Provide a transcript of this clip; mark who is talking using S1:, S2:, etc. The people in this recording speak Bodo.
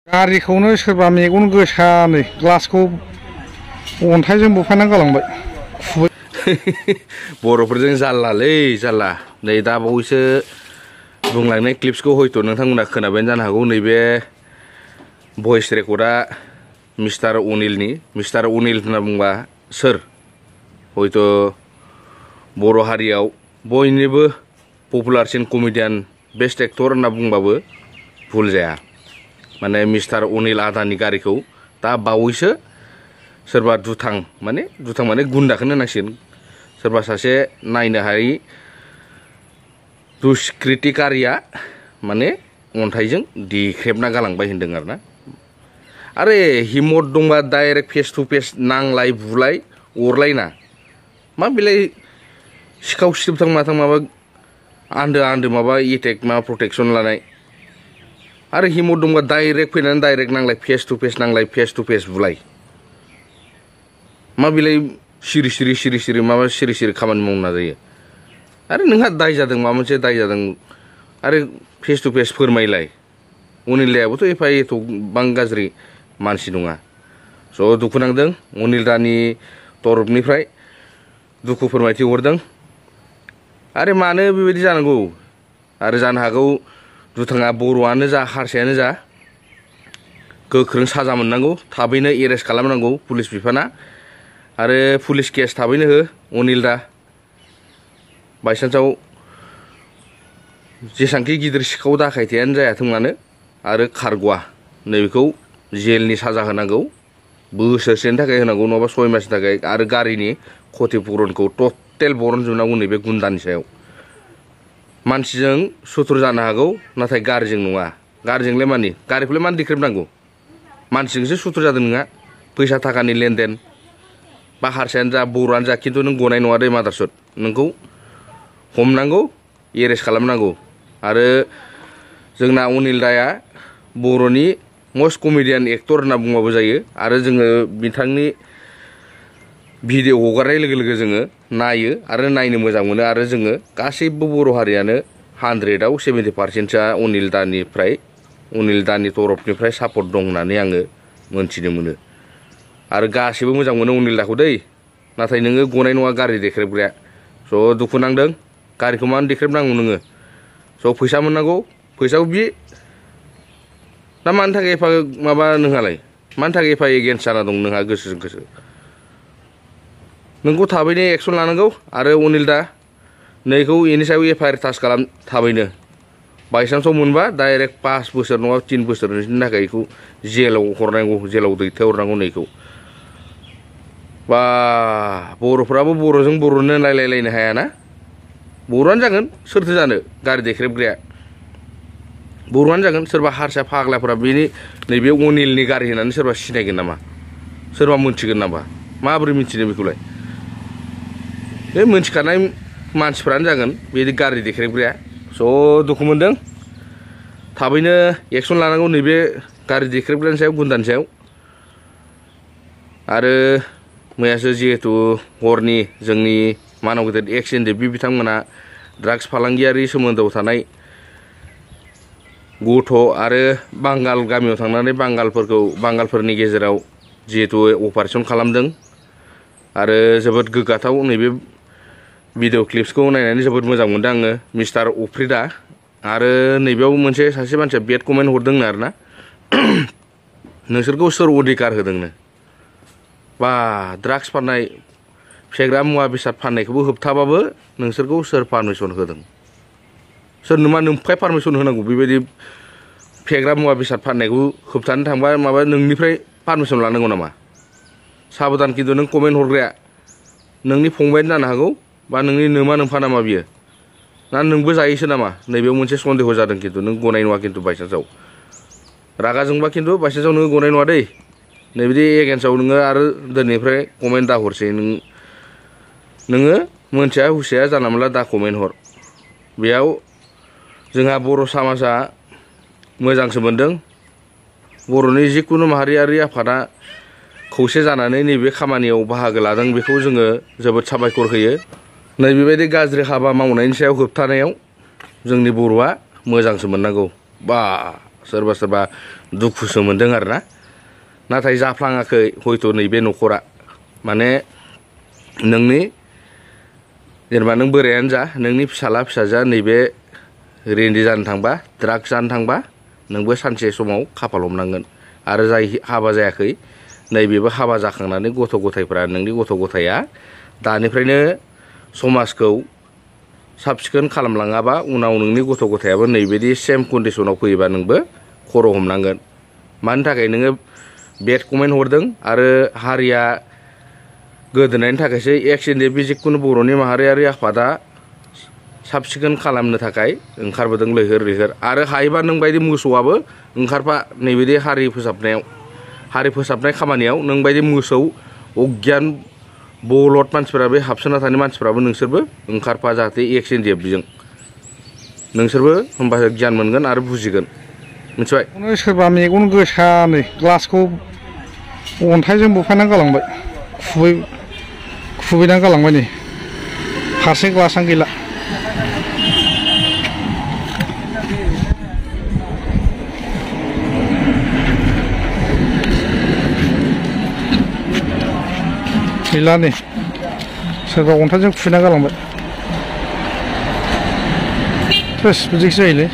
S1: गारिखौनो सोरबा मेगन गोसानै ग्लासखौ अन्थाइजों बुफायना गालांबाय।
S2: बर'फोरजों जारलालै जारला। नै दा बावैसो बुंलांनाय क्लिप्सखौ हयथ' नोंथांमोना खोनाबायानो जानो हागौ। नैबे भइस रेकर्डआ मिस्टार अनिलनि। मिस्टार अनिल होनना बुंबा सोर? हयथ' बर' हारियाव बयनिबो पपुलारसिन कमेडियान बेस्ट एक्टर होनना बुंबाबो भुल जाया। माने मिस्टार अनिल आदानि गारिखौ दा बावैसो सोरबा दुथां माने गुन्दाखौनो होनांसिगोन, सोरबा सासे नायनो हायै दुष्कृतिकारिया माने अन्थाइजों देख्रेबना गालांबाय होनदों आरोना। आरे हिम्मत दंबा डाइरेक्ट फेस टु फेस नांलाय बुलाय अरलायना मा बेलाय सिखाव सिथोबथां माथां माबा आन्दो माबा एटेक माबा प्रटेक्सन लानाय। आरो हिम्मत दंबा डाइरेक्ट फैनानै डाइरेक्ट नांलाय फेस टु फेस बुलाय। मा बेलाय सिरि माबा सिरि खामानि मावनो नाजायो। आरो नोंहा दाय जादों, माबा मोनसे दाय जादों आरो फेस टु फेस फोरमायलाय। अनिल दायाबोथ' एथ'बां गाज्रि मानसि नङा। स' दुखु नांदों अनिल दानि तरफनिफ्राय दुखु फोरमायथि हरदों। आरे मानो बेबायदि जानांगौ? आरो जानो हागौ दुथाङा बर'आनो जा हारसायानो जा गोख्रों साजा मोननांगौ, थाबैनो एरेस्ट खालामनांगौ पुलिस बिफाना। आरो पुलिस केस थाबैनो हो अनिल दा। बायसान्सआव जेसांखि गिदिर सिखाव दाखायथायानो जायाथों मानो आरो खारग'वा नैबेखौ जेलनि साजा होनांगौ, बोसोरसेनि थाखाय होनांगौ, नङाबा 6 मासनि थाखाय। आरो गारिनि क्षतिपुरनखौ टटेल बरनजोबनांगौ नैबे गुन्दानि सायाव। मानसिजों सुथुर जानो हागौ नाथाय गारिजों नङा। गारिजोंलाय मानि? गारिखौलाय मानो देख्रेबनांगौ? मानसिजोंसो सुथुर जादों नोंहा, फैसा थाखानि लेनदेन। बा हारसायानो जा बर'आनो जा, खिन्थु नों गनाय नङा दे मादारसत। नोंखौ हमनांगौ, एरेस्ट खालामनांगौ। आरो जोंना अनिल दाया बर'नि मस्ट कमेडियान एक्टर होनना बुंबाबो जायो। आरो जोङो बिथांनि भिडिअ हगारनाय लोगो लोगो जोङो नायो आरो नायनो मोजां मोनो। आरो जोङो गासैबो बर' हारियानो 100आव 70%आ अनिल दानि तरफनिफ्राय सापर्ट दं होननानै आङो मोनथिनो मोनो। आरो गासैबो मोजां मोनो अनिल दाखौ दै। नाथाय नोङो गनाय नङा गारि देख्रेबग्राया। स' दुखु नांदों। गारिखौ मानो देख्रेबनांगौ नोङो? स' फैसा मोननांगौ, फैसाखौ बि ना मानि थाखाय एफा माबा नोंहालाय? मानि थाखाय एफा एगेन्स्ट जाना दं नोंहा गोसोजों गोसो? नोंखौ थाबैनो एक्सन लानांगौ। आरो अनिल दा नैखौ एनि सायाव FIR टाच खालाम थाबैनो। बायसान्सआव मोनबा डाइरेक्ट 5 बोसोर नङाबा 3 बोसोरनि थाखाय बेखौ जेलाव हरनांगौ, जेलाव दैथायहरनांगौ नैखौ। बा बर'फ्राबो बर'जों बर'नो नायलायलायनो हायाना? बर'आनो जागोन, सोरथो जानो गारि देख्रेबग्राया? बर'आनो जागोन। सोरबा हारसा फाग्लाफोरा बेनि नैबे अनिलनि गारि होननानै सोरबा सिनायगोन नामा? सोरबा मोनथिगोन नामा? माबोरै मिथिनो बेखौलाय? बे मोनथिखानाय मानसिफ्रानो जागोन बिदि गारि देख्रेबग्राया। स' दुखु मोनदों। थाबैनो एक्सन लानांगौ नैबे गारि देख्रेबग्रानि सायाव, गुन्दानि सायाव। आरो मैयासो जिहेतु हरनि जोंनि मानव गेदेर एक्स एनडेबि बिथांमोना ड्राग्स फालांगियारि सोमोन्दोआव थानाय गथ' आरो बांगाल गामियाव थांनानै बांगालफोरनि गेजेराव जिहेतु अपारेसन खालामदों। आरो जोबोद गोग्गाथाव नैबे भिडिअ क्लिप्सखौ नायनानै जोबोद मोजां मोनदों आङो। मिस्टार अफ्रिदा आरो नैबेयाव सासे मानसिया बेड कमेन्ट हरदोंनो आरोना। नोंसोरखौ सोर अधिकार होदोंनो? बा ड्राग्स फाननाय, फेग्रा मुवा बेसाद फाननायखौबो होबथाबाबो नोंसोरखौ सोर पारमिसन होदों? सोरनो मा नोमफाय पारमिसन होनांगौ? बेबायदि फेग्रा मुवा बेसाद फाननायखौ होबथानो थांबा माबा नोंनिफ्राय पारमिसन लानांगौ नामा? साबधान, खिन्थु नों कमेन्ट हरग्राया नोंनि फंबायानो जानो हागौ बा नोंनि नोमफा नामा बियो? ना नोंबो जायोसो नामा? नैबेयाव मोनसे सन्देह जादों। खिन्थु नों गनाय नङा खिन्थु बायसान्सआव। रागा जोंबा खिन्थु बायसान्सआव नोङो गनाय नङा दै। नैबिदि एगेन्स्टआव नोङो आरो दिनैनिफ्राय कमेन्ट दा हरसै। नोङो मोनथिया हुसिया जानला मोनला दा कमेन्ट हर। बेयाव जोंहा बर' समाजा मोजांसो मोनदों। बर'नि जिकुनु माहारियारि आफादा खौसे जानानै नैबे खामानियाव बाहागो लादों, बेखौ जोङो जोबोद साबायखर होयो। नैबेबायदि गाज्रि हाबा मावनायनि सायाव होबथानायाव जोंनि बर'आ मोजांसो मोननांगौ। बा सोरबा सोरबा दुखुसो मोनदों आरो ना नाथाय जाफ्लाङाखै हयथ' नैबे न'खरा माने नोंनि जेनेबा नों बोरायानो जा नोंनि फिसाला फिसाजोआ नैबे रेन्दि जानो थांबा ड्राग्स जानो थांबा नोंबो सानसे समाव खाफाल हमनांगोन आरो जाय हाबा जायाखै नैबेबो हाबा जाखांनानै गथ' गथायफ्रा नोंनि गथ' गथाया दानिफ्रायनो समाजखौ साब सिखोन खालामलाङाबा उनाव नोंनि गथ' गथायाबो नैबायदि सेम कन्डिसनाव फैयोबा नोंबो खर' हमनांगोन मानि थाखाय नोङो बेड कमेन्ट हरदों आरो हारिया गोदोनायनि थाखायसो एक्स एनडेपि जिखुनु बर'नि माहारियारि आफादा साब सिखोन खालामनो थाखाय ओंखारबोदों लैहोर लैहोर आरो हायोबा नों बायदि मोसौआबो ओंखारफा नैबायदि हारि फोसाबनाय खामानियाव नों बायदि मोसौ अगियान बलद मानसिफोरा बे हाबसोना थानाय मानसिफ्राबो नोंसोरबो ओंखारफा जाहाथे एक्स एनडेपिजों नोंसोरबो होमबासो गियान मोनगोन आरो बुजिगोन मिथिबाय
S1: सोरबा मेगन गोसा नै ग्लासखौ अन्थाइजों बुफायनानै गालांबाय खुबैनानै गालांबाय नै फारसे ग्लासानो गैला गैला नै सोरबा अन्थाइजों खुबैना गालांबाय बिदिसो जायोलै